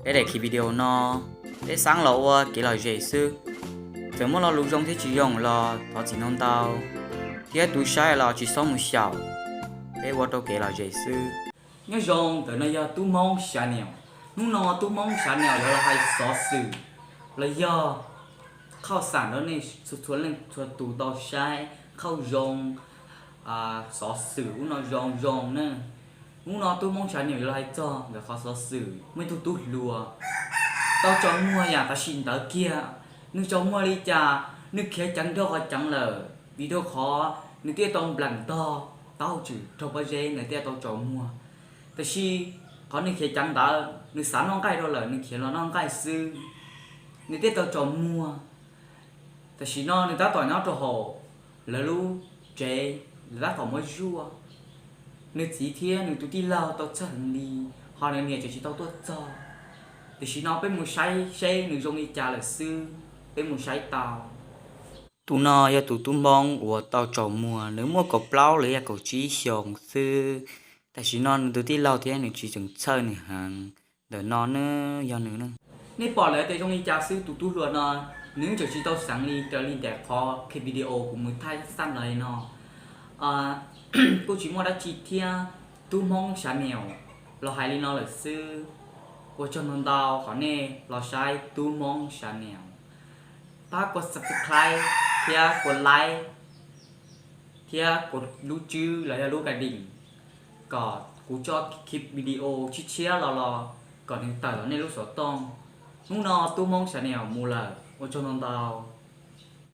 Peb daim video no, peb xaab los ua kev lom zem xwb. Txawm muaj lo lus zoo thiab tsis zoo los thov txim ntau ntau, thiab tus saib los tsis txhob mus xyaum. Peb ua rau kev lom zem xwb. Nyob zoo, ntawm no yog Tub Hmoob Xav Niam. Hnub no Tub Hmoob Xav Niam yuav los hais xov xwm los yog qhauj xam rau nej txhua leej txhua tus tau saib qhauj zoo, xov xwm ub no zoo zoo na. Hnub no Tub Hmoob Xav Niam yuav los hais txog ntawm qhov xov xwm muaj ib tug tub hluas tau tsaus muag yam tab sis ntawd kiag, nws tsaus muag li cas, nws khiav ceev nrog qhov ceev lawm, vim rau qhov nws twb tau nplees tog tau tswm raug pob zeb nws thiaj tau tsaus muag. Tab sis qhov nws khiav ceev ntawd nws xav noj nqaij rau lawm, nws khiav los noj nqaij xwb, nws thiaj tau tsaus muag. Tam sim no nws tab tom nyob rau hauv lawv lub tsev, lawv tab tom muab zuaj. Nws txiv thiab nws tus tij laug tau txhawj heev li, ho nws niam tseem tsis tau tuaj txog. Tam sim no peb mus saib seb nws zoo li cas lawm xwb, peb mus saib tau. Tus no yog tus tub Hmoob uas tau tsaus muag, nws muaj kaum plaub los yog kaum tsib xyoos xwb. Tam sim no nws tus tij laug thiab nws txiv tseem txhawj nws heev. Ntawm no ne yog nws. Nej pom lawm tias zoo li cas xwb, tus tub hluas no nws tseem tsis tau xeev li, raws li ntawm qhov clip video kuv mus thaij xaj los li no. Kuj tsis muaj dab tsi thiab, Tub Hmoob Xav Niam los hais li no lawm xwb. Ua tsaug ntau ntau qhov nej los saib Tub Hmoob Xav Niam. Pab kuv subscribe thiab kuv like thiab kuv lub tswb los yog lub ka dim kom kuv tso clip video tshiab tshiab los los kom nws tawm los nej lub xov tooj. Hnub no Tub Hmoob Xav Niam mus lawm, ua tsaug ntau ntau.